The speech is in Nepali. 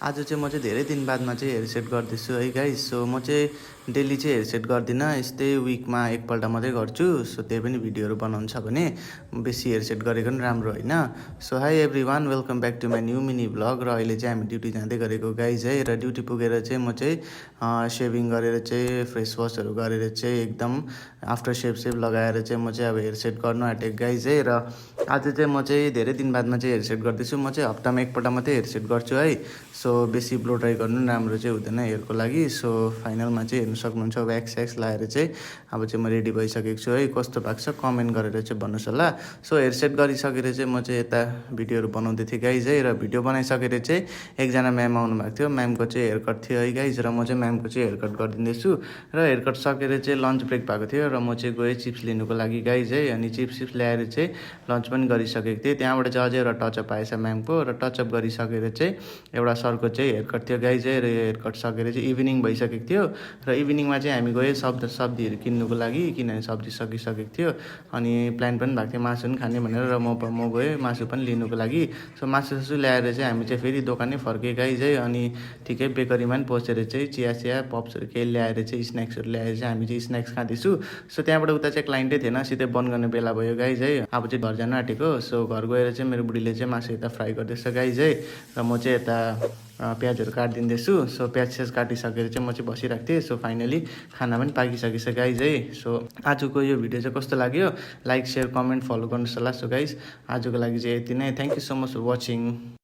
आज चाहिँ म चाहिँ धेरै दिन बादमा चाहिँ हेयर सेट गर्दैछु है गाइस। सो म चाहिँ डेली चाहिँ हेयर सेट गर्दिनँ, यस्तै विकमा एकपल्ट मात्रै गर्छु। सो त्यही पनि भिडियोहरू बनाउनु छ भने बेसी हेयर सेट गरेको पनि राम्रो होइन। So hi everyone, welcome back to my new mini vlog. र अहिले चाहिँ हामी ड्युटी जाँदै गरेको गाइज है। र ड्युटी पुगेर चाहिँ म चाहिँ सेभिङ गरेर चाहिँ फ्रेस वासहरू गरेर चाहिँ एकदम आफ्टर सेभ लगाएर चाहिँ म चाहिँ अब हेयर सेट गर्नु आँटेको गाइज है। र आज चाहिँ म चाहिँ धेरै दिन बादमा चाहिँ हेयर सेट गर्दैछु। म चाहिँ हप्तामा एकपल्ट मात्रै हेयर सेट गर्छु है। सो बेसी ब्लो ड्राई गर्नु पनि राम्रो चाहिँ हुँदैन हेयरको लागि। सो फाइनलमा चाहिँ हेर्नु सक्नुहुन्छ व्याक्स स्याक्स लगाएर चाहिँ अब चाहिँ म रेडी भइसकेको छु है। कस्तो भएको छ कमेन्ट गरेर चाहिँ भन्नुहोस् होला। सो हेयर सेट गरिसकेर चाहिँ म चाहिँ यता भिडियोहरू बनाउँदै थिएँ गाइज है। र भिडियो बनाइसकेर चाहिँ एकजना म्याम आउनुभएको थियो, म्यामको चाहिँ हेयर कट थियो है गाइज। र म चाहिँ म्यामको चाहिँ हेयर कट गरिदिँदैछु। र हेयर कट सकेर चाहिँ लन्च ब्रेक भएको थियो र म चाहिँ गएँ चिप्स लिनुको लागि गाइज है। अनि चिप्स ल्याएर चाहिँ लन्च पनि गरिसकेको थिएँ। त्यहाँबाट चाहिँ अझै एउटा टचअप आएछ म्यामको। र टचअप गरिसकेर चाहिँ एउटा सरको चाहिँ हेयर कट थियो गाइज है। र यो हेयर कट सकेर चाहिँ इभिनिङ भइसकेको थियो। र इभिनिङमा चाहिँ हामी गयो सब्जीहरू किन्नुको लागि, किनभने सब्जी सकिसकेको थियो। अनि प्लान पनि भएको थियो मासु पनि खाने भनेर। र म गएँ मासु पनि लिनुको लागि। सो मासु ल्याएर चाहिँ हामी चाहिँ फेरि दोकानै फर्केँ गाइज है। अनि ठिकै बेकरीमा पनि पसेर चाहिँ चिया पप्सहरू केही ल्याएर चाहिँ स्न्याक्सहरू ल्याएर चाहिँ हामी चाहिँ स्न्याक्स खाँदैछु। सो त्यहाँबाट उता चाहिँ क्लाइन्टै थिएन, सिधै बन्द गर्ने बेला भयो गाइज है। अब चाहिँ घर जानु आँटेको। सो घर गएर चाहिँ मेरो बुढीले चाहिँ मासु यता फ्राई गर्दैछ गाइज है। र म चाहिँ यता प्याजहरू काटिदिँदैछु। सो प्याज काटिसकेर चाहिँ म चाहिँ बसिरहेको थिएँ। सो फाइनली खाना पनि पाकिसकेछ गाइज है। सो आजको यो भिडियो चाहिँ कस्तो लाग्यो लाइक सेयर कमेन्ट फलो गर्नुहोस् होला। सो गाइज आजको लागि चाहिँ यति नै। Thank you so much for watching.